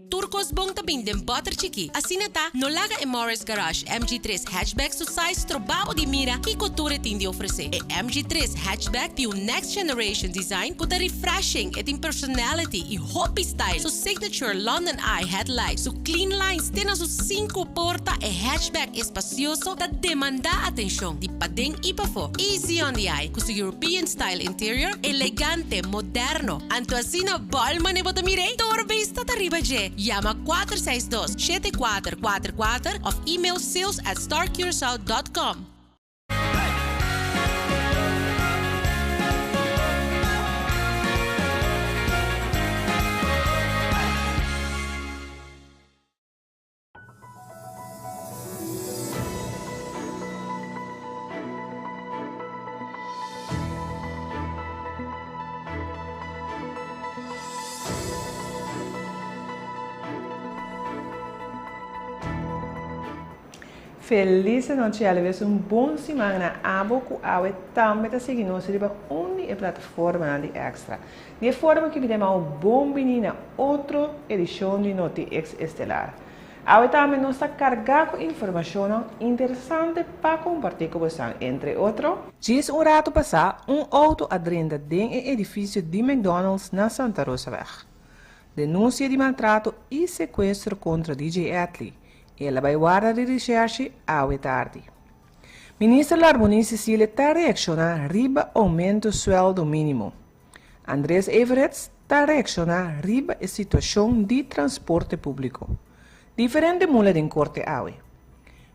Tur kos bon ta bin den bòter chikí. Asina ta, no laga e Morris Garage MG tres Hatchback su size stroba bo di mira kiko tur e tin di ofresé. E MG tres Hatchback tin un next generation design ku ta refreshing, e tin personality i hopi style. Su signature London Eye headlight, su clean lines te na su sinku porta, e hatchback espasioso ta demandá atenshon di paden i pafó. Easy on the eye ku su European style interior, elegante, moderno. Anto asina bòl mane bo ta mir'é? Tur bista ta riba dje. Yama 462 7444 òf email sales at starcuracao dot com. Feliz anochi alabes un bon siman na abo ku awe tambe ta sigui nos riba un di e plataformanan di Extra. Di e forma ki mi ta yama bo bon bini na otro edishon di Noti Ex Estelar. Awe tambe nos ta kargá ku informashonnan interesante pa kompartí ku bosan, entre otro. Djis un ratu pasá, un outo a drenta den e edifisio di McDonald's na Santa Rosaweg. Denunsia di maltrato i sekuestro kontra DJ Atlee. El a bai warda di rishèrshi awe tardi. Minister Larmonie Cecilia ta reakshoná riba oumento suèldo mínimo. Andres Everitz ta reakshoná riba e situashon di transporte públiko. Diferente mula den korte awe.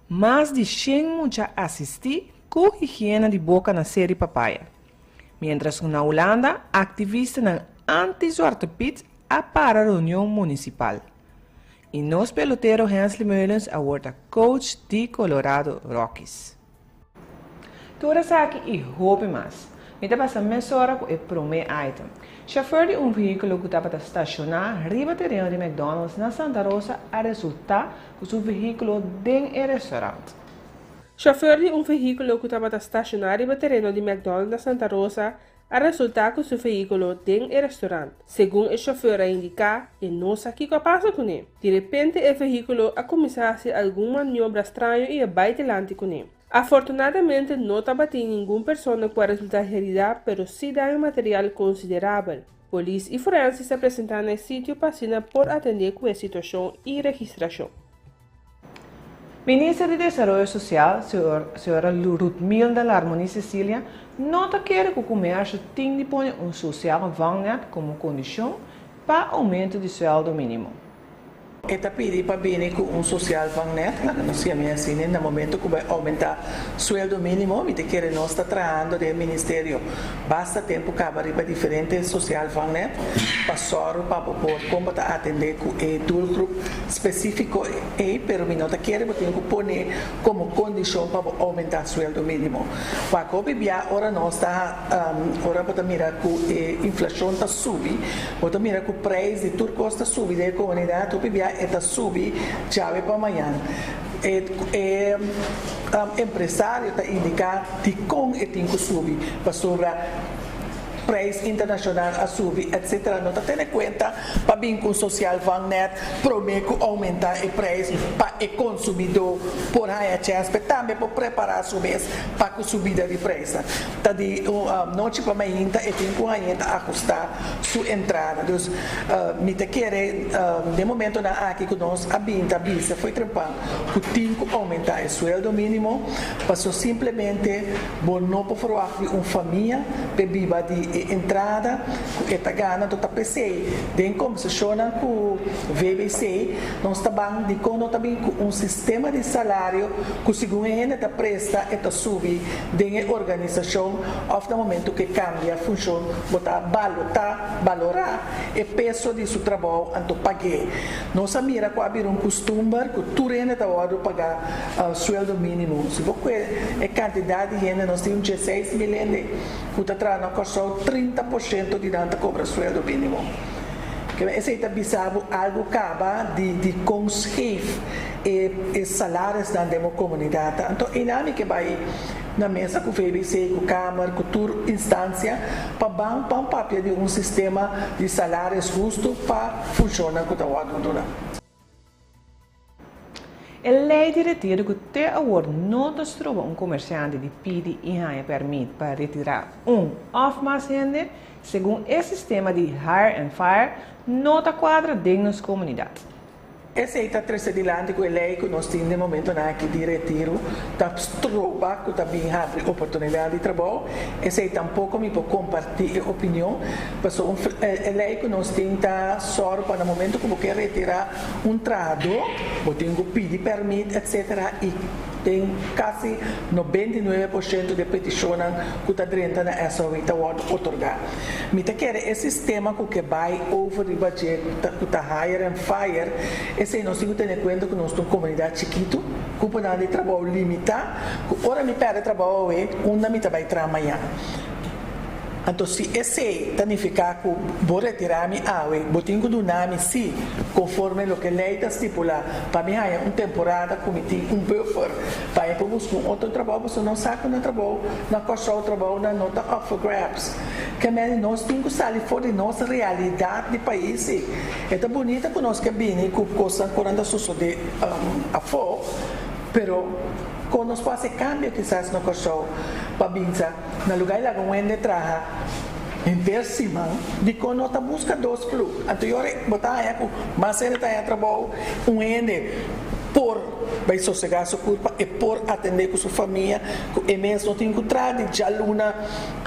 Mas di shen mucha asistí ku higiena di boka na Seri Papaya. Miéntras ku na Hulanda aktivistanan anti-Zwarte Piet a para reunion munisipal. I nos pelotero Hensley Meulens awor ta coach di Colorado Rockies. Tur esaki i hopi mas. Mi ta pasa mesora ku e promé item. Shofèr di un vehíkulo ku tabata stashoná riba tereno di McDonald's na Santa Rosa a resultá ku su vehíkulo den e restaurant. Shofèr di un vehíkulo ku tabata stashoná riba tereno di McDonald's na Santa Rosa a resultá ku su vehíkulo den e restaurant. Segun e shofèr a indiká, e no sa kiko a pasa kuné. Di repente e vehíkulo a kuminsá hasi algun maniobra straño i a bai dilanti kuné. Afortunadamente no tabatin ningun persona ku a resultá heridá pero sí daño material konsiderabel. Polis i forensis a presentá na e sitio pa asina por atendé ku e situashon i registrashon. Minister di Desaroyo Sosial, señora Ruthmilda Larmonie Cecilia, no ta kere ku komersio tin di pone un sosial vangnet komo kondishon pa oumento di suèldo mínimo. E ta pidi pa bini ku un sosial vangnet, laga nos yam'é asina, na momento ku bai oumentá sueldo mínimo, mi ta kere nos ta trahando den e ministerio basta tempu kaba riba diferente sosial vangnet pa sòru pa bo por kon bo ta atendé ku e doelgroep spesífiko ei, pero mi no ta kere bo tin ku pone komo kondishon pa bo oumentá sueldo mínimo. Wak hopi bia ora nos ta ora bo ta mira ku e inflashon ta subi, bo ta mira ku preis di tur kos ta subi den e komunidat, hopi bia e ta subi djawe pa mañan. E e empresario ta indiká dikon e tin ku subi, pasobra preis internashonal a subi etsetera. No ta tene kuenta pa bin ku un sosial vangnet promé ku oumentá e preis pa e konsumidó por haña chèns p'e tambe por prepará su mes pa ku subida di preisnan. Ta di nochi pa mainta e tin ku hañ'é ta ahustá su entrada. Dus mi ta kere den momentonan aki ku nos a bin ta bisa fo'i trempan ku tin ku oumentá e sueldo mínimo paso simplemente bo no por ferwagt di un famia p'e biba di e entrada ku e ta gana. Anto ta p'esei den kombersashonnan ku VBC nos ta ban dikon no ta bin ku un sistema di salario ku segun e hende ta presta e ta subi den e organisashon òf na momentu ku e kambia funshon bo ta balotá, balorá, e peso di su trabou anto pag'é. Nos a mira ku a bira un kustumber ku tur hende ta wòrdu pagá sueldo mínimo. Si bo kue e kantidat di hende, nos tin un dieseis mil hende ku ta traha na Kòrsou, 30 por shento di nan ta kobra sueldo mínimo. Esei ta bisa bo algu kaba di di kon scheef e e salarisnan den bo komunidat ta. Anto einan mi ke bai. na mesa ku VBC, ku Kamer, ku tur instansia pa ban pa un papia di un sistema di salaris hustu pa funshonnan ku ta wòrdu duna. E lei di retiro ku te awor no ta stroba un komersiante di pidi i haña pèrmit pa retirá un òf mas hende, segun e sistema di hire and fire, no ta kuadra den nos komunidat. Esei ta trese dilanti ku e lei ku nos tin den momentonan aki di retiru ta stroba ku ta bin habri oportunidat di trabou. Esei tampoko mi por kompartí e opinion, pasobra e lei ku nos tin ta sòru pa na momento ku bo ke retirá un trahadó bo tin ku pidi pèrmit etsetera i den kasi 99% di e petishonnan ku ta drenta na SOW ta wòrdu otorgá. Mi ta kere e sistema ku ke bai over riba dje ku ta hire and fire, esei nos tin ku tene kuenta ku nos ta un komunidat chikitu, kuponan di trabou limitá, ku ora mi pèrdè trabou awe, unda mi ta bai traha mañan? Anto si esei ta nifiká ku bo retirá mi awe, bo tin ku duna mi sí, konforme loke lei ta stipulá, pa mi haña un temporada ku mi tin un buffer pa mi por buska un otro trabou, pasobra nos sa ku na trabou na Kòrsou trabounan no ta up for grabs. Ke mende nos tin ku sali for di nos realidat di pais sí. E ta bunita ku nos ke bini ku kosnan ku nan ta sosodé afó, pero kon nos por hasi kambio kisas na Kòrsou pa binsa? Na lugá di laga un hende traha henter siman, dikon no ta buska dos ploeg? Anto yora bo ta haña ku mas hende ta haña trabou, un hende por bai sosegá su kurpa, e por atendé ku su famia, ku e mes no tin ku traha di djaluna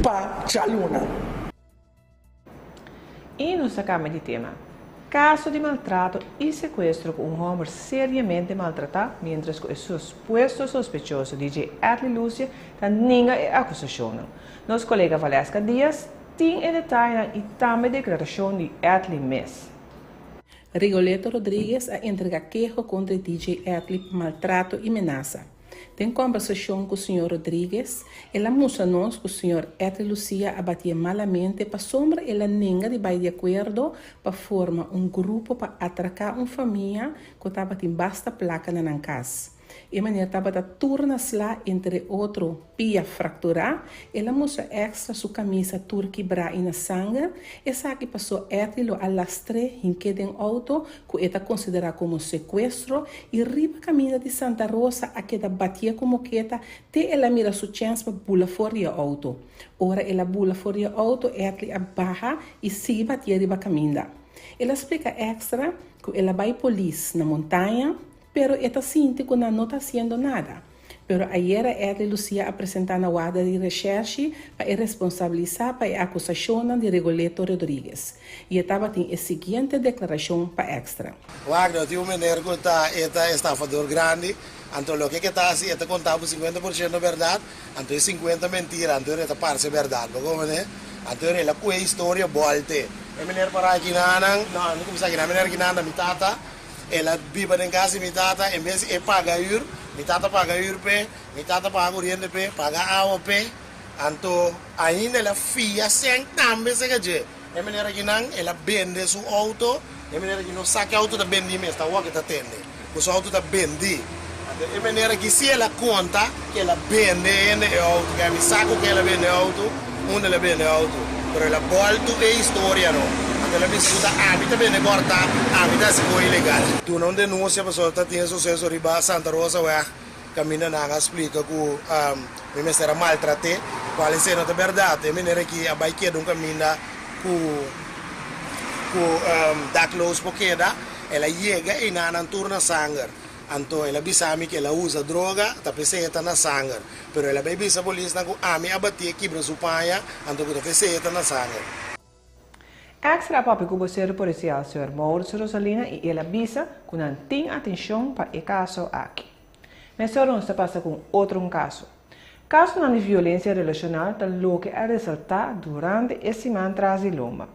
pa djaluna. I nos ta kambia di tema. Kaso di maltrato i sekuestro ku un hòmber seriamente maltratá miéntras ku e suspuesto sospechoso DJ Atly Lucia ta ninga e akusashonnan. Nos kolega Valeska Diaz tin e detayenan i tambe deklarashon di Atly mes. Rigoletto Rodriguez a entrega keho kontra e DJ Atly pa maltrato i menasa. Den kòmbersashon ku señor Rodriguez, el a mustra nos ku señor Etty Lucia a batié malamente pasobra el a nenga di bai di akuerdo pa forma un grupo pa atraká un famia ku tabatin basta plaka na nan kas. E manera tabata tur na sla entre otro pia frakturá, el a mustra èkstra su kamisa tur kibrá i na sanger, esaki pasó Etty lo a lastr'é hink'é den outo ku e ta konsiderá komo sekuestro i riba kaminda di Santa Rosa a keda batié ku moketa te el a mira su chèns pa bula for di e outo. Ora el a bula for di e outo Etly a baha i sigui batié riba kaminda. El a splika Extra ku el a bai polis na Montaña pero e ta sinti ku nan no ta hasiendo nada. Pero ayera Edley Lucia a presentá na warda di reshèrshi pa e responsabilisá pa e akusashonnan di Rigoletto Rodriguez i e tabatin e siguiente deklarashon pa Extra. Wak, no tin un meneer ku ta e ta estafador grandi, anto loke ke ta hasi e ta konta bo 50% bèrdat, anto e 50 mentira, anto e ta parse bèrdat, bo komprende? Anto e la kue historia bòlte. E meneer para aki nan, no, mi kuminsá aki nan, e meneer aki nan ta mi tata. El a biba den kas di mi tata, en bes di e paga hür, mi tata paga hür p'e, mi tata paga koriente p'e, paga awa p'e, anto ainda el a fia sèn tambe serka dje. E manera aki nan el a bende su outo, e manera aki no sa ke outo ta bendí mes, ta awor ke ta tende ku su outo ta bendí. Anto e manera aki si el a konta ke el a bende hende e outo, ke ami sa ku ke el a bende e outo, unda el a bende e outo, pero el a bòltu e historia no. Anto el a bisa ku ta ami ta bende kòrtá, ami ta hasi kos ilegal. Duna un denunsia pasobra ta tin e suseso riba Santa Rosa weg, kaminda nan a splika ku mi mester a maltrat'é, kual esei no ta bèrdat. E manera aki a bai keda un kaminda ku ku dakloos por keda, el a yega einan nan tur na sanger. Anto el a bisa mi ku el a usa droga, ta p'esei e ta na sanger. Pero el a bai bisa polisnan ku ami a batié kibra su paña, anto ku ta p'esei e ta na sanger. Extra a papia ku bosero polisial señor Mauricio Rosalina i el a bisa ku nan tin atenshon pa e kaso aki. Mesora nos ta pasa ku un otro un kaso. Kasonan di violensia relashonal ta loke a resaltá durante e siman tras di lomba.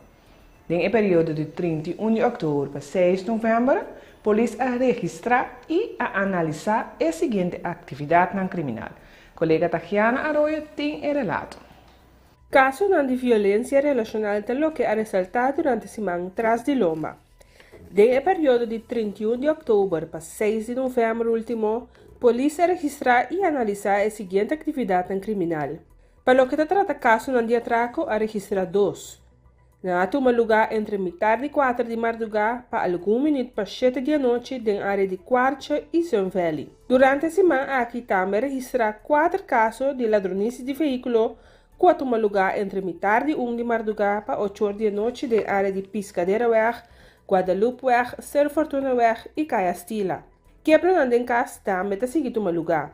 Den e periodo di 31 di òktober pa 6 novèmber, polis a registrá i a analisá e siguiente aktividatnan kriminal. Kolega Tagiana Arroyo tin e relato. Kasonan di violensia relashonal ta loke a resaltá durante siman tras di lomba. Den e periodo di 31 di òktober pa 6 di novèmber último, Polis a registrá i analisá e siguiente aktividatnan kriminal. Pa loke ta trata kasonan di atrako a registrá dos. Nan a tuma lugá entre mitar di kuater di mardugá pa algun minüt pa shete di anochi den área di Kwartje i Sun Valley. Durante e siman aki tambe a registrá kuater kaso di ladronisia di vehíkulo ku a tuma lugá entre mitar di un di mardugá pa ochor di anochi den área di Piscaderaweg, Guadalupeweg, Ser Fortunaweg i Kaya Stila. Kebronan den kas tambe ta sigui tuma lugá.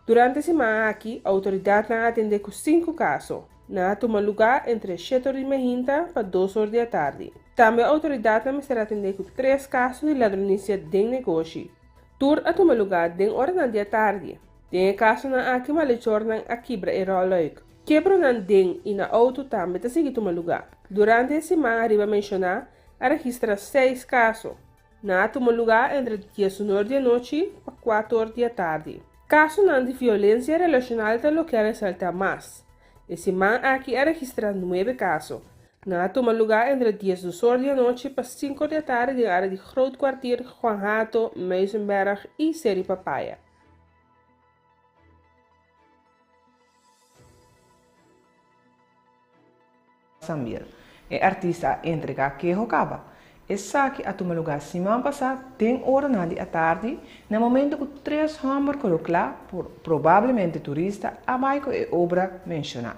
Durante e siman aki, outoridatnan a atendé ku sinku kaso. Nan a tuma lugá entre shete or di mainta pa dos or di atardi. Tambe outoridatnan mester atendé ku tres kaso di ladronisia den negoshi. Tur a tuma lugá den oranan di atardi. Den e kasonan aki malechornan a kibra e ròlùik. Kebronan den i na outo tambe ta sigui tuma lugá. Durante e siman ariba menshoná, a registrá seis kaso. Nan a tuma lugá entre diesunor di anochi pa kuator di atardi. Kasonan di violensia relashonal ta loke a resaltá mas. E siman aki a registrá nuebe kaso. Nan a tuma lugá entre diesdosor di anochi pa sinkor di atardi den área di Groot Kwartier, Juan Hato, Muizenberg i Seri Papaya. Sambil. E artista a entregá keho kaba. Esaki a tuma lugá siman pasá den oranan di atardi na momento ku tres hòmber kolo kla, probablemente turista, a bai ku e obra menshoná.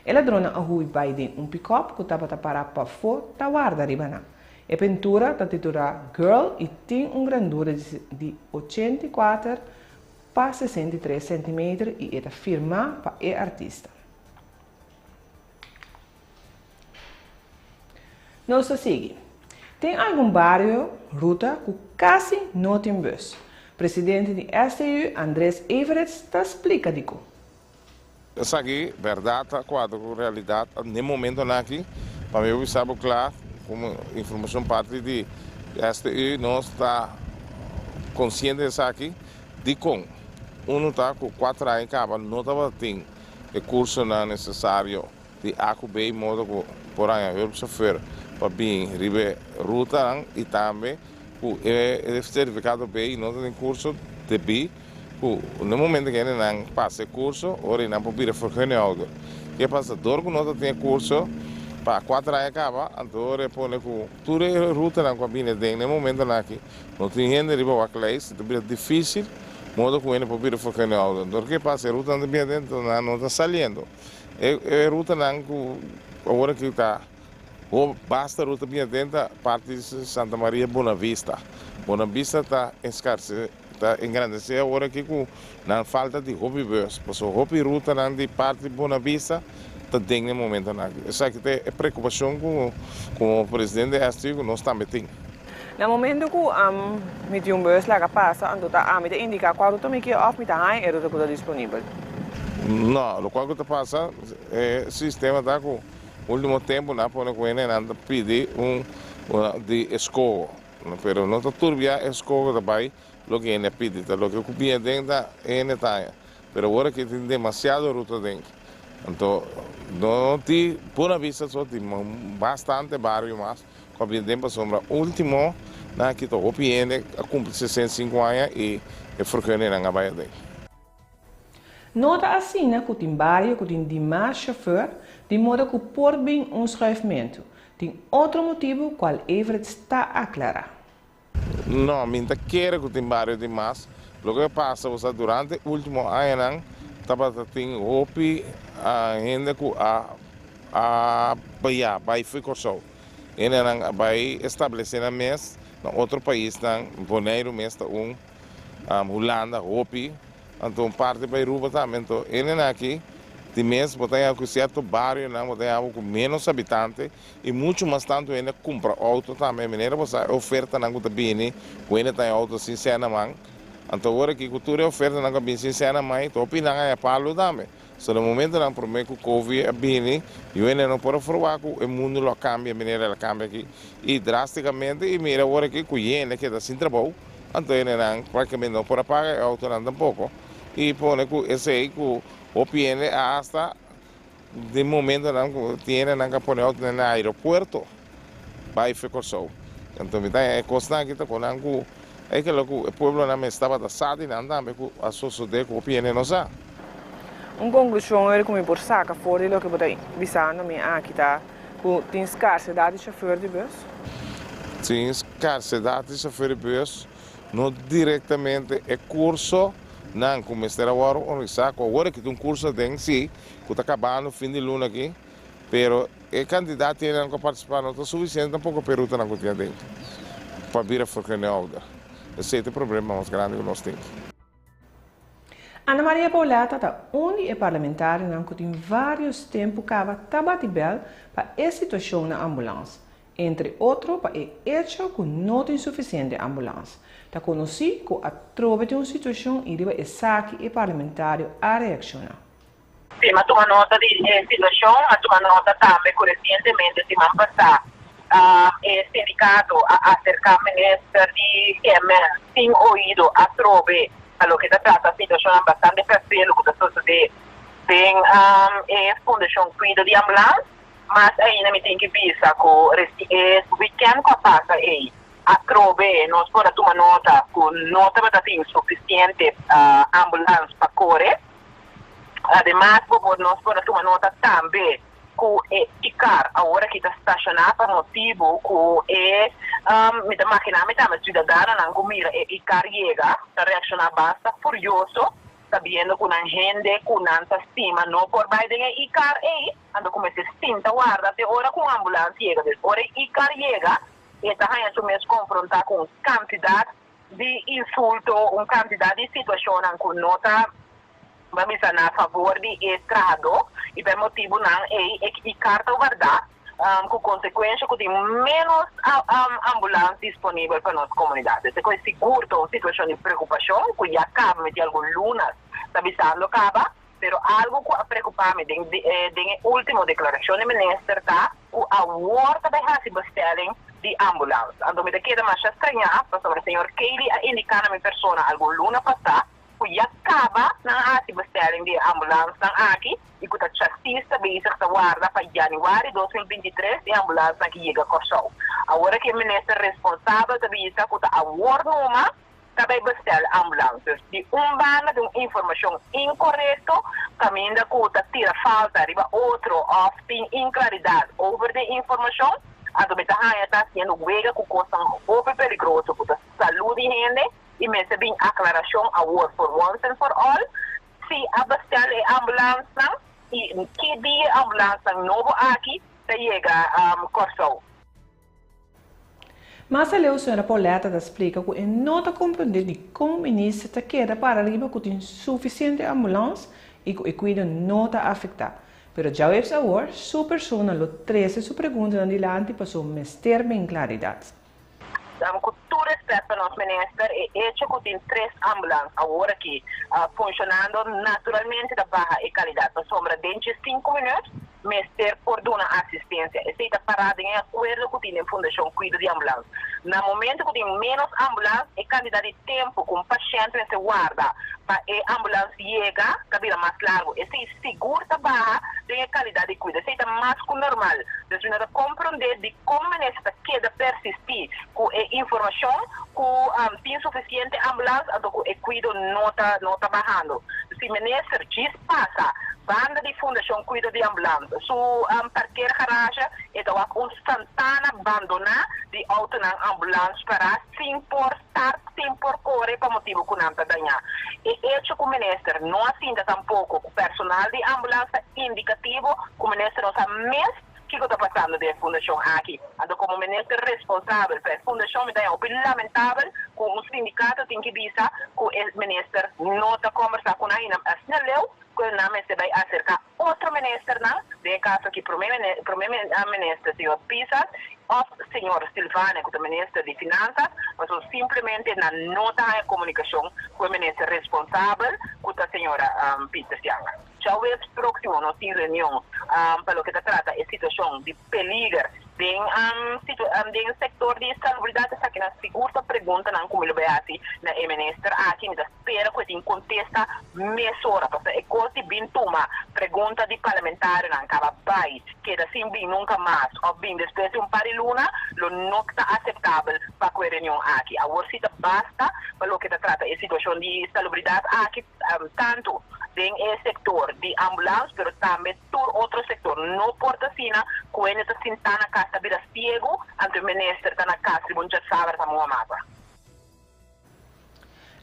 E ladronnan a hui bai den un pikòp ku tabata pará pafó ta warda riba nan. E pintura ta titulá Girl i tin un grandura di 84 pa 63 sentimeter i e ta firmá pa e artista. Nos ta sigui. Tin algun bario, ruta, ku kasi no tin bus. Presidente di STU, Andres Everits, ta splika dikon. Esaki bèrdat ta kuadra ku realidat n'e momentonan aki. Pa mi bisa bo kla, komo informashon parti di STU nos ta konsiente di esaki. Dikon? Unu ta ku kuater aña kaba no tabatin e kursonan nesesario di A ku B modo ku por haña hulpchauffeur pa bin riba e rutanan i tambe ku e sertifikado B no ta den kurso debí ku na e momento ku hendenan pasa e kurso ora nan por bira vergunninghouder. Ke pasa dor ku no ta tin e kurso pa kuater aña kaba anto ora e pone ku tur e rutanan ku a bini aden na e momentonan aki no tin hende riba waklijst i ta bira difisil Modo ku hende por bira vergunninghouder. Dor ke pasa e rutanan ta bini adentro nan no ta saliendo. E e rutanan ku awor aki ta ho basta ruta bini aden ta parti di Santa Maria Bonavista. Bonavista ta eskarse ta engrandesé awor aki ku nan falta di hopi bus pasobra hopi rutanan di parti Bonavista ta den e momentonan aki. Esaki ta e preokupashon ku komo presidente di STU ku nos tambe tin. Na momento ku mi tin un bus laga pasa, anto ta ami ta indiká kua ruta mi ke òf mi ta haña e ruta ku ta disponibel? No, lokual ku ta pasa, e sistema ta ku último tempu nan a pone ku hende nan ta pidi un di eskoho, pero no ta tur bia eskoho ta bai loke hende a pidi, ta loke ku bini aden ta hende ta haña, pero awor aki tin demasiado ruta aden, anto no tin Buena Vista so, tin bastante bario mas. Cu a bini den pasobra ultimo nan a kita hopi hende a cumpli 65 aña y e vergunning a bay aden. No ta asina cu tin bario cu tin dimas chauffeur, di modo cu por bin un schuifmentu. Tin otro motibu cual Everts ta aclara. No, mi ta kere cu tin bario di mas. Loke a pasa bo sa durante ultimo añanan tabata tin hopi hende cu a a baya bay fo'i Corsou. Hendenan a bay establece nan mes na otro paisnan, Boneiru mes ta un, Hulanda hopi. Anto un parti pa Aruba tambe. Anto hendenan aki di mes bo ta haña ku sierto barionan bo ta haña bo ku ménos habitante i muchu mas tantu hende a kumpra outo tambe. Manera bo sa e ofertanan ku ta bini ku hende ta haña outo sin sè na man. Anto awor aki ku tur e ofertanan ku a bini sin sè na man ta hopi nan haña palu tambe. So na momentonan promé ku Covid a bini yu hende no por a ferwagt ku e mundu lo a kambia manera el a kambia aki i drástikamente i mira awor aki ku hende keda sin trabou. Anto hendenan praktikamente no por a paga e outonan tampoko i pone ku esei ku hopi hende asta den momentonan ku tin hendenan ka pone outonan na aeropuerto bai fe Kòrsou. Anto mi ta haña e kosnan aki ta konan ku Ei ke loke e pueblonan mes tabata sa di nan tambe ku a sosodé ku hopi hende no sa. Un konklushon wer ku mi por saka for di loke bo ta bisando mi aki ta ku tin skarsedat di shofèr di bùs? Tin skarsedat di shofèr di bùs, no direktamente e kurso nan ku mester a wòrdu organisá, ku awor aki tin un kurso aden si ku ta kabando fin di luna aki, pero e kantidat di hendenan ku a partisipá no ta sufisiente tampoko pa e rutanan ku tin aden pa bira vergunninghouder. Esei ta e problema mas grandi ku nos tin. Ana Maria Pauletta ta un di e parlamentarionan ku tin vários tempu kaba ta bati bèl pa e situashon na ambulans, entre otro pa e echo ku no tin sufisiente ambulans. Ta konosí ku atrobe tin un situashon i riba esaki e parlamentario a reakshoná. Sí, m'a tuma nota di e situashon, m'a tuma nota tambe ku resientemente siman pasá e sindikato a aserká minister di GMN sin oido atrobe pa loke ta trata situashonnan bastante ferfelu ku ta sosodé den e Fundashon Kuido di Ambulans. Mas ainda mi tin ki bisa ku e wikènt ku a pasa ei atrobe nos por a tuma nota ku no tabata tin sufisiente ambulans pa kore. Ademas bo por nos por a tuma nota tambe ku e ikar awor aki ta stashoná pa motibu ku e mi ta maginá mi tambe siudadanonan ku mira e ikar yega ta reakshoná basta furioso sabiendo ku nan hende ku nan ta stima no por bai den e ikar ei anto ku mester sinta warda te ora ku un ambulans yega. Dus ora e ikar yega e ta haña su mes konfrontá ku un kantidat di insulto, un kantidat di situashonnan ku no ta, bo a bisa, na favor di e trahadó i pa e motibunan ei e i kar ta wardá ku konsekuensha ku tin ménos ambulans disponibel pa nos komunidat. Esei ku sigur ta un situashon di preokupashon ku ya kaba meti algun lunas ta bisando kaba, pero algu ku a preokupá mi den den e último deklarashon di minister ta ku awor ta bai hasi bestelling di ambulans. Anto mi ta keda masha strañá pasobra señor Kelly a indiká na mi persona algun luna pasá ku ya kaba nan a hasi bestelling di e ambulansnan aki i ku ta chasis ta bezig ta warda pa yanüari 2023 e ambulansnan aki yega Kòrsou. Awor aki e minister responsabel ta bisa ku ta awor numa ta bai bestel ambulans. Dus di un banda di un informashon inkorekto kaminda ku ta tira falta riba otro òf tin inklaridat over di e informashon, anto mi ta haña ta hasiendo wega ku kosnan hopi peligroso ku ta salú di hende i mester bin aklarashon awor for once and for all si a bestel e ambulansnan i ki dia e ambulansnan nobo aki ta yega Kòrsou. Mas aleu señora Pauletta ta splika ku e no ta komprondé dikon minister ta keda para riba ku tin sufisiente ambulans i ku e kuido no ta afektá. Pero djaweps awor su persona lo trese su preguntanan dilanti paso mester bin klaridat. Ku tur respet pa nos minister, e echo ku tin tres ambulans awor aki funshonando naturalmente ta baha e kalidat pasobra den dje sinku minüt mester por duna asistencia. Esey ta pará den e acuerdo cu tin den Fundacion Cuido di Ambulans. Na momento cu tin menos ambulans, e cantidad di tempo cu un pashent mester warda pa e ambulans yega ta bira mas largo. Esey sigur ta baha den e calidad di cuido. Esey ta mas cu normal. Dus mi no ta comprende dicon minister ta keda persisti cu e informacion cu tin suficiente ambulans anto cu e cuido no ta no ta bahando. Si minister djis pasa banda di Fundashon Kuido di Ambulans su parkeergarage e ta wak un santana bandoná di outonan ambulans pará sin por start, sin por kore pa motibu ku nan ta dañá. E echo ku minister no a sinta tampoko ku personal di ambulans ta indikativo ku minister no sa mes kiko ta pasando den e fundashon aki. Anto komo minister responsabel pa e fundashon mi ta haña hopi lamentabel ku un sindikato tin ki bisa ku e minister no ta kombersá ku nan i nan asina leu ku nan mester bai aserká otro ministernan, den e kaso aki prome prome minister señor Pisas òf señor Silvania ku ta minister di finansas, pasobra simplemente nan no ta haña komunikashon ku e minister responsabel ku ta señora Pietersz Janga. Djaweps próksimo nos tin reunion pa loke ta trata e situashon di peliger den den sektor di salubridat. Esakinan sigur ta preguntanan ku mi lo bai hasi na e minister aki. Mi ta spera ku e tin kontesta mesora pasobra e kos di bin tuma pregunta di parlamentarionan kaba bai keda sin bin nunka mas òf bin despues di un par di luna. lo no ta aseptabel pa ku e reunion aki. Awor si ta basta pa loke ta trata e situashon di salubridat aki tantu den e sektor di ambulans pero tambe tur otro sektor. No por ta asina ku hende ta sintá na kas ta bira siegu anto e minister ta na kas riba un djasaber ta muha mapa.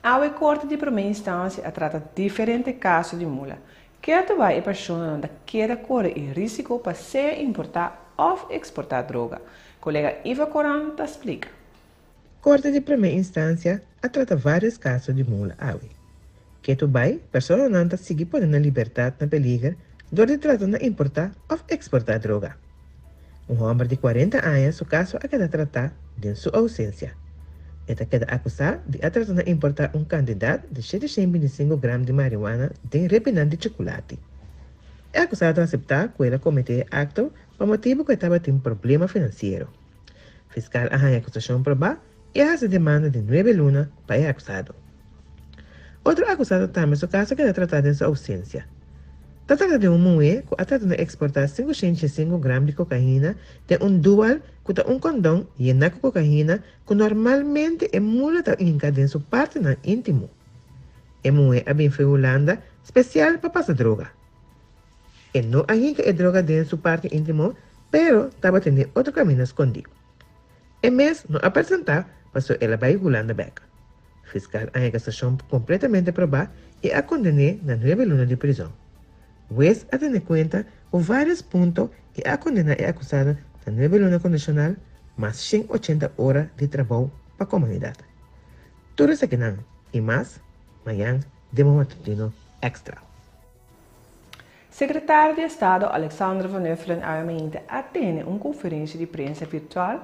Awe Korte di Promé Instansia a trata diferente kaso di mula. Ketu bai e personanan ta keda kore e risiko pa sea importá òf eksportá droga. Kolega Ivo Koran ta splika. Korte di Promé Instansia a trata vários kaso di mula awe. Ketu bai personanan ta sigui pone nan libertat na peliger dor di trata na importá òf eksportá droga. Un hòmber di kuarenta aña su kaso a keda tratá den su ousensia. E ta keda akusá di a trata na importá un kantidat di 725 gram di marihuana den repinan di chukulati. E akusado a aseptá ku el a kometé e akto pa motibu ku e tabatin problema finansiero. Fiskal a haña akusashon probá i a hasi demanda di nuebe luna pa e akusado. Otro akusado tambe su kaso keda tratá den su ousensia. Ta trata di un muhé ku a trata na eksportá 505 gram di kokaina den un dual ku ta un kondon yená ku kokaina ku normalmente e mula ta hinka den su partinan íntimo. E muhé a bin fo'i Hulanda spesial pa pasa droga. E no a hinka e droga den su parti íntimo pero tabatin den otro kaminda skondí. E mes no a presentá paso el a bai Hulanda bèk. Fiskal a haña kasashon kompletamente probá i a konden'é na nuebe luna di prizòn. Hues a tene kuenta ku vários punto i a kondená e akusado na nuebe luna kondishonal mas 180 ora di trabou pa komunidat. Tur esakinan i mas mañan den bo matutino Extra. Sekretario di Estado Alexander van Huffelen awe mainta a tene un konferensia di prensa virtual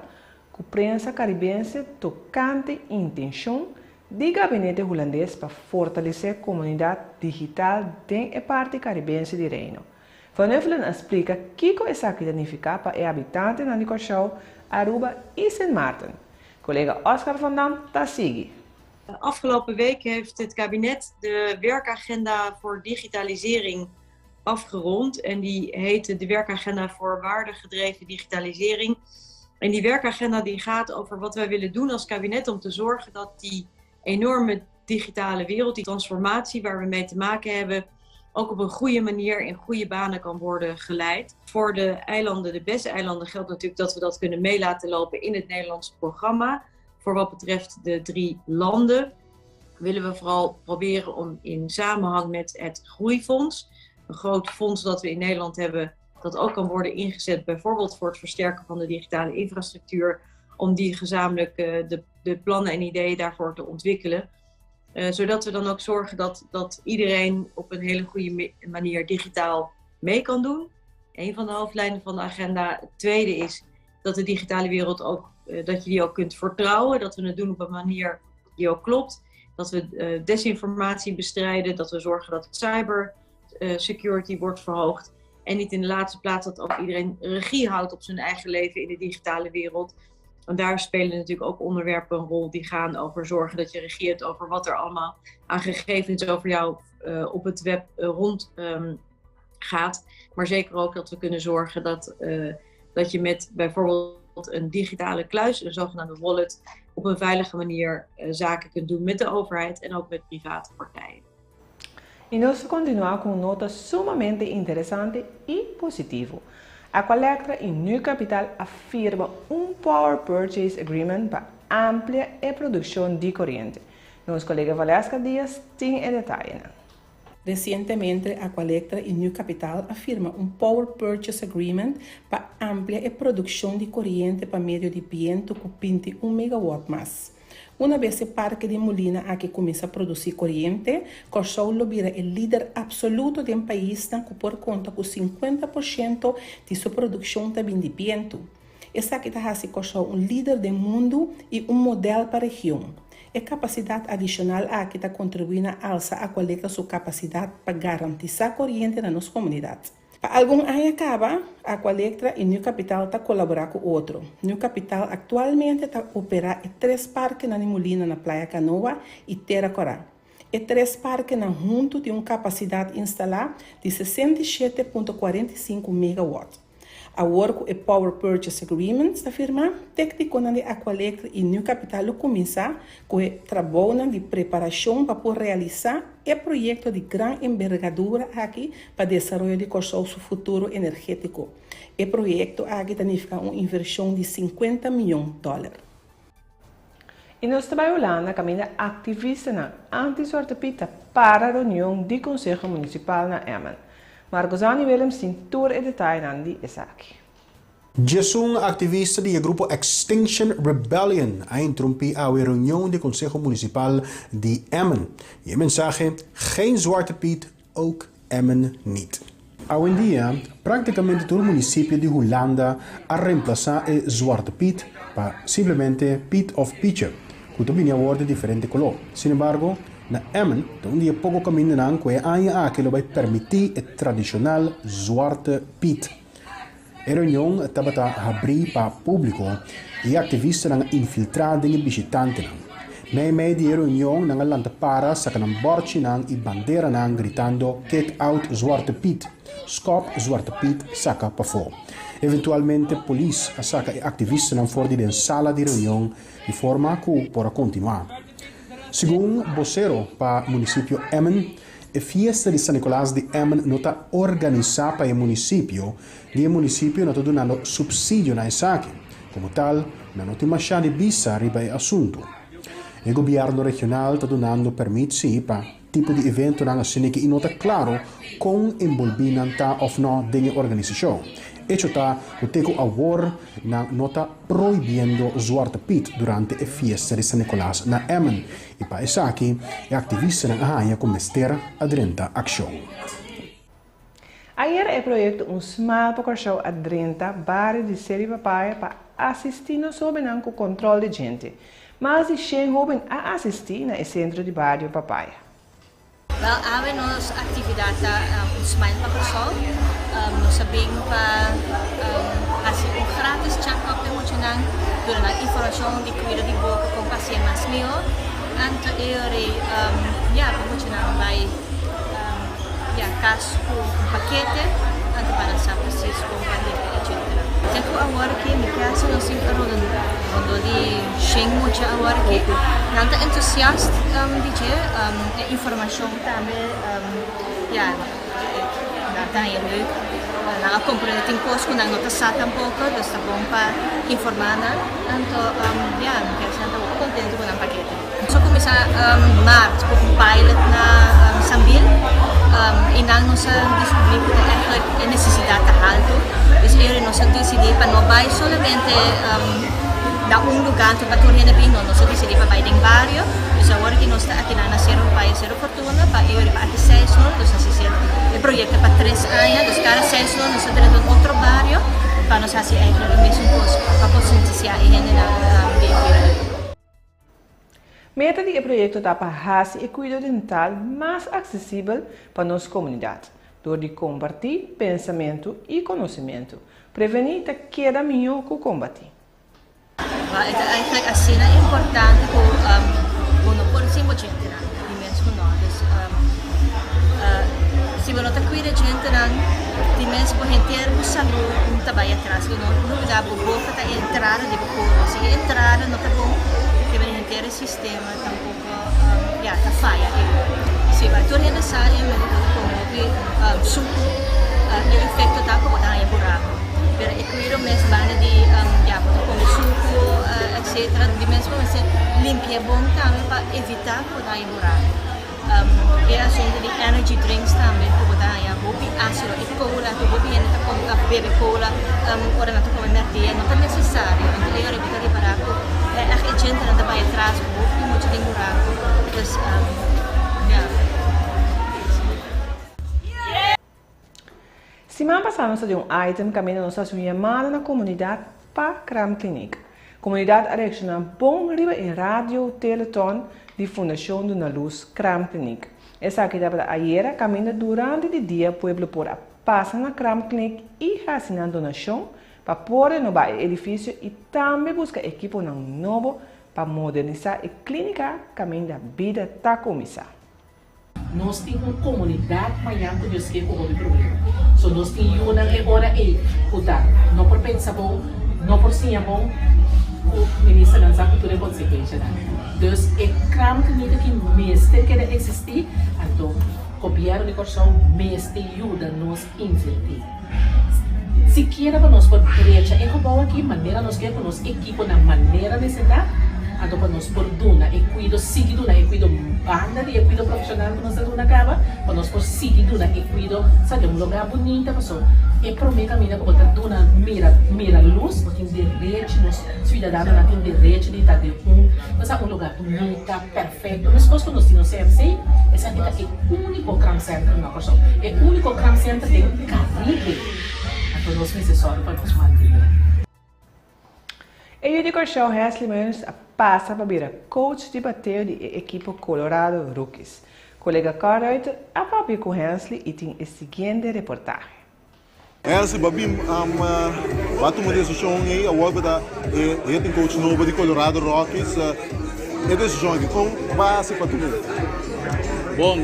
ku prensa karibense tokante intenshon di gabinete hulandes pa fortalesé komunidat digital den e parti karibense di Reino. Van Huffelen a splika kiko esaki ta nifiká pa e habitantenan di Kòrsou, Aruba i Sint Maarten. Kolega Oscar van Dam ta sigui. Afgelopen week heeft het kabinet de werkagenda voor digitalisering afgerond. En die heette de werkagenda voor waardegedreven digitalisering. En die werkagenda die gaat over wat wij willen doen als kabinet om te zorgen dat die enorme digitale wereld, die transformatie waar we mee te maken hebben, ook op een goede manier in goede banen kan worden geleid. Voor de eilanden, de BES-eilanden, geldt natuurlijk dat we dat kunnen mee laten lopen in het Nederlandse programma. Voor wat betreft de drie landen willen we vooral proberen om in samenhang met het Groeifonds, een groot fonds dat we in Nederland hebben, dat ook kan worden ingezet bijvoorbeeld voor het versterken van de digitale infrastructuur, om die gezamenlijk de plannen en ideeën daarvoor te ontwikkelen. Zodat we dan ook zorgen dat iedereen op een hele goede manier digitaal mee kan doen. Een van de hoofdlijnen van de agenda. Het tweede is dat de digitale wereld ook, dat je die ook kunt vertrouwen. Dat we het doen op een manier die ook klopt. Dat we desinformatie bestrijden. Dat we zorgen dat cyber security wordt verhoogd. En niet in de laatste plaats dat ook iedereen regie houdt op zijn eigen leven in de digitale wereld. Want daar spelen natuurlijk ook onderwerpen een rol die gaan over zorgen dat je regeert over wat er allemaal aan gegevens over jou op het web rond gaat. Maar zeker ook dat we kunnen zorgen dat je met bijvoorbeeld een digitale kluis, een zogenaamde wallet, op een veilige manier zaken kunt doen met de overheid en ook met private partijen. I nos ta kontinuá ku un nota sumamente interesante i positivo. Aqualectra i Nu Capital a firma un Power Purchase Agreement pa amplia e produkshon di koriente. Nos kolega Valeska Diaz tin e detayenan. Resientemente Aqualectra i Nu Capital a firma un Power Purchase Agreement pa amplia e produkshon di koriente pa medio di bientu ku 21 megawatt mas. Una bes e parke di mulina aki kuminsá produsí koriente, Kòrsou lo bira e lider apsoluto den paisnan ku por konta ku 50% di su produkshon ta bin di bientu. Esaki ta hasi Kòrsou un lider den mundu i un modèl pa region. E kapasidat adishonal aki ta kontribuí na alsa Aqualectra su kapasidat pa garantisá koriente na nos komunidat. Pa algun aña kaba, Aqualectra i Nu Capital ta kolaborá ku otro. Nu Capital aktualmente ta operá e tres parkenan di mulina na Playa Canoa i Tera Kòrá. E tres parkenan huntu tin un kapasidat instalá di 67.45 megawatt. Awor ku e Power Purchase Agreement ta firmá, téknikonan di Aqualectra i New Capital lo kuminsá ku e trabounan di preparashon pa por realisá e proyekto di gran embergadura aki pa desaroyo di Kòrsou su futuro energétiko. E proyekto aki ta nifiká un invershon di sinkuenta mion dòler. I nos ta bai Hulanda kaminda aktivistanan anti-Zwarte Piet ta para reunion di Konseho Munisipal na Emmen. Margozani Willems tin tur e detayenan di esaki. Djesun aktivista di e grupo Extinction Rebellion a interumpí awe reunion di Konseho Munisipal di Emmen. I e mensahe Geen Zwarte Piet, ook Emmen niet. Awendia, práktikamente tur munisipio di Hulanda a remplasá e Zwarte Piet pa simplemente Piet òf Pietje, ku ta bini awor di diferente koló. Sin embargo, na Emmen ta un di e poko kamindanan ku e aña aki lo bai permití e tradishonal Zwarte Piet. E reunion tabata habrí pa públiko i e aktivistanan a infiltrá den e bishitantenan. Meimei di e reunion nan a lanta para saka nan bòrchinan i banderanan gritando Kick out Zwarte Piet! Skòp Zwarte Piet saka pafó! Eventualmente polis a saka e aktivistanan for di den sala di reunion di forma ku por a kontinuá. Segun bosero pa munisipio Emmen, E fiesta di San Nicolas di Emmen no ta organisá pa e munisipio, ni e munisipio no ta dunando supsidio na esaki. Komo tal, nan no tin mashá di bisa riba e asuntu. E gobièrnu regional ta dunando pèrmit sí pa tipo di eventonan asina ki i no ta klaro kon enbolbí nan ta òf nò den e organisashon. Echo ta ku te ku awor nan no ta prohibiendo Zwarte Piet durante e fiesta di San Nicolas na Emmen. I pa esaki e aktivistanan a haña ku mester a drenta akshon. Ayera e proyekto Un Smile pa Kòrsou a drenta bario di Seri Papaya pa asistí nos hóbennan ku kòntròl di djente. Mas di shen hóben a asistí na e sentro di bario Papaya. Wel awe nos actividad ta un smile pa Kòrsou. Nos a bin pa haci un gratis check-up den muchanan, duna nan informacion di cuido di boca con pa hacié mas miho. Anto e ora ya pa muchanan bay ya cas cu un pakete anto pa nan sa precies con pa limpia etcetera. Te cu awor aki mi casa nos tin rondo di shen mucha awor aki. Nan ta entusiast di dje. E informacion tambe ya nan ta haña leuk. Nan a comprende tin cos cu nan no ta sa tampoco, dus ta bon pa informa nan. Anto ya mi kier sa nan ta hopi contento cu nan pakete. Nos a cuminsa maart cu un pilot na Sambil y nan nos a descubri cu ta eigenlijk e necesidad ta halto. Dus eri nos a dicidi pa no bay solamente na un lugar anto pa tur hende bin, no, nos a dicidi pa bay den bario. Dus awor ki nos ta akinan na Sero Papaya Sero Fortuna pa e ora pa aki seis luna, dus nos hasi e proyecto pa tres aña, dus cada seis luna nos ta drenta un otro bario pa nos hasi eigenlijk e mesun cos pa concientisia e hendenan di e cuido. Meta di e proyecto ta pa hasi e cuido dental mas accesibel pa nos comunidad, door di comparti pensamento y conocimento. Preveni ta keda miho cu combati. Wel, e ta eigenlijk asina importante ku bo no por sin bo djentenan, di mens ku no. Dus si bo no ta kuida djentenan, di mens bo henter bo salú ta bai atras. Bo no lubida bo boka ta e entrada di bo kurpo. Si e entrada no ta bon, te bini henter e sistema tampoko ya ta faya ei. Si, tur hende sa e bo ta kome hopi suku, e efekto ta ku bo ta haña buraku. Pero e cuido mes banda di ya bo ta come sucu etc. Di mes bo mester limpia bon tambe pa evita cu bo ta haña buraco. E asunto di energy drinks tambe cu bo ta haña hopi acido. E cola cu hopi hende ta come ta bebe cola ora nan ta come merdia no ta necesario. Anto e ora bo ta ripara cu echt e djentenan ta bay atras cu hopi mucha den buraco. Dus ya. Siman pasá nos a di un item kaminda nos a hasi un yamada na komunidat pa Kraamkliniek. Komunidat a reakshoná bon riba e radio teleton di Fundashon Duna Lus Kraamkliniek. Esaki tabata ayera kaminda durante di dia pueblo por a pasa na Kraamkliniek i hasi nan donashon pa por renobá e edifisio i tambe buska ekiponan nobo pa modernisá e klínika kaminda bida ta kuminsá. Nos tin un komunidat mañan ku Dios ke ku hopi problema. So nos tin yunan e ora ei ku ta no por pensa bon, no por siña bon, ku ministernan sa ku tur e konsekuenshanan. Dus e kraamkliniek aki mester keda eksistí, anto gobièrnu di Kòrsou mester yuda nos invertí. Sikiera pa nos por drecha e gebou aki manera nos ke ku nos ekiponan manera mester ta, anto pa nos por duna e kuido, sigui duna e kuido banda di e kuido profeshonal ku nos ta duna kaba, pa nos por sigui duna e kuido sa den un lugá bunita paso e promé kaminda ku bo ta duna mira mira lus bo tin derechi nos siudadanonan tin derechi di ta den un sa un lugá bunita. Perfecto. Meskos ku nos tin nos CMC, esaki ta e úniko kraamcentrum na Kòrsou. E úniko kraamcentrum den Karibe. Anto nos mester sòru pa nos mantené. E yu di Kòrsou Hensley Meulens a pasa pa bira coach di bateo di e ekipo Colorado Rookies. Kolega Carl Ruiter a papia ku Hensley i tin e siguiente reportahe. Hensley ba bin ba tuma desishon ei awor bo ta e hitting coach nobo di Colorado Rockies. E desishon aki kon base pa tuma? Bon,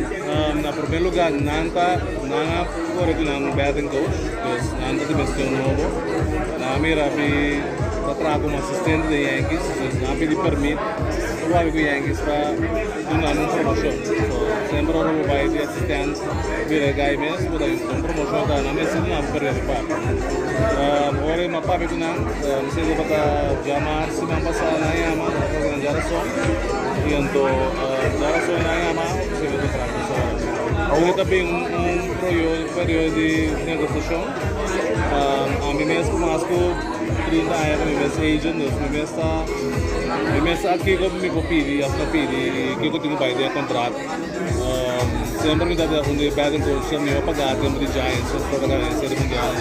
na prome lugar nan ta nan a kore ku nan batting coach, dus nan ta di mester un nobo. Nan a mira mi ta traha komo asistente den Yankees, dus nan a pidi permit pa papia ku Yankees pa duna mi un promoshon. So semper ora bo bai di asistent Bira gai mes bo ta un promocion ta nan mester duna bo perder di papia. Ora mi a papia cu nan, mi sey tabata djamar siman pasa nan yama, nan a papia nan djarason y anto djarason nan yama si mi contrato so. Awor ta bin un periodo di negociacion. Ami mes cu mas cu 30 aña ta mi mes agent dus mi mes ta mi mes sa kico mi por pidi of no pidi y kico tin cu bay den e contrato. Semper mi tabata un di e batting coach nan mihó pagá tempu di Giants nos tabata gana e Serie Mundial.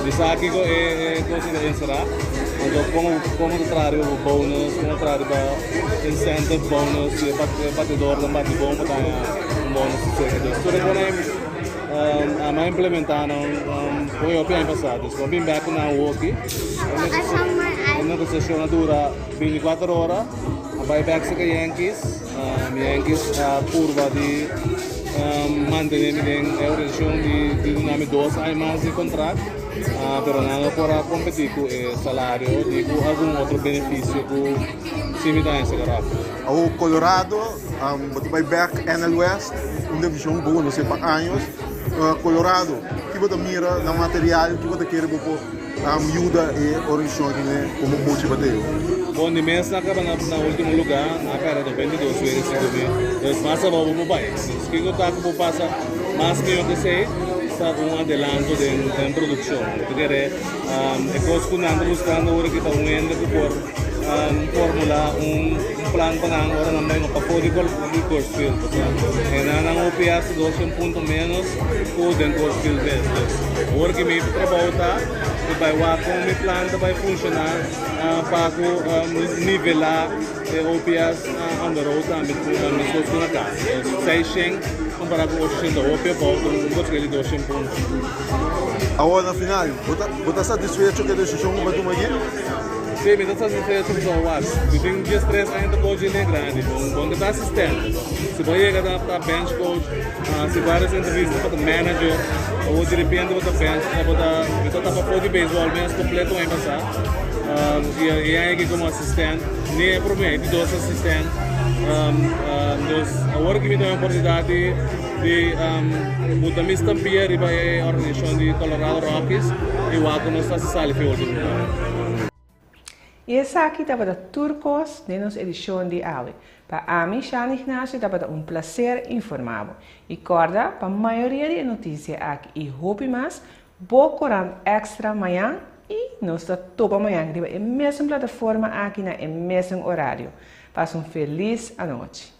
Mi sa kiko e kos ei ta enserá. Anto komo komo ta traha riba bo bonus, komo ta traha riba incentive bonus, si e batidornan bati bon bo ta haña un bonus di seke. Dus tur e kos ei ami a implementá nan hopi hopi aña pasá. Dus mi a bin bèk ku nan awoki. E negosiashon a dura 24 ora. A bai bèk serka Yankees. Yankees a purba di mantene mi den e organisacion di duna mi dos aña mas di contract, pero nan no por a competi cu e salario ni cu algun otro beneficio cu si mi ta haña seca rato. Awor Colorado, bo ta bai bek NL West, un division cu bo conoce pa años. Colorado, ki bo ta mira na material, ki bo ta kere bo por yuda e organisacion aki como coach di bateo? Bon, di mes a caba na ultimo lugar, a perde 92 wega sigur mi. Dus mas abao bo por bai. Dus kico ta cu bo pasa mas miho cu esey ta un adelanto den produccion. Bo ta kere e cos cu nan ta buscando ora ki ta un hende cu por formula un plan pa nan ora nan bai pafo di Coors Field. Pasobra e nan nan OPS ta 200 punto menos cu den Coors Field mes. Dus ora ki mi trabao ta di bai wak con mi plan ta bai funciona pa cu nivela e OPS on the road tambe mescos cu na cas. Dus 600 compara cu 800 ta hopi abao, un cos di 200 punto. Awor na final, bo ta satisfecho cu e decision cu bo a tuma aki? Sí, mi ta satisfecho pasobra wak, mi tin diestres aña ta coach hende grandi, bo no ta asistente. Si bo yega ta bench coach, hasi varios entrevista pa ta manager, awor direpente bo ta bench, bo ta, mi ta tapa for di baseball mes completo aña pasa, y e aña aki como asistent, ni e prome, e di dos asistent, dus awor ki mi ta oportunidad di di buta mi stampia riba e organisacion di Colorado Rockies y wak cu nos ta haci sali fi ultimo lugar. Y esaki tabata tur cos den nos edicion di awe. Pa ami, Shana Ignacio, tabata un placer informa bo. Y corda, pa mayoria di e noticia aki y hopi mas, bo corant Extra mañan y nos ta topa mañan riba e mesun plataforma aki na e mesun horario. Pasa un feliz anochi.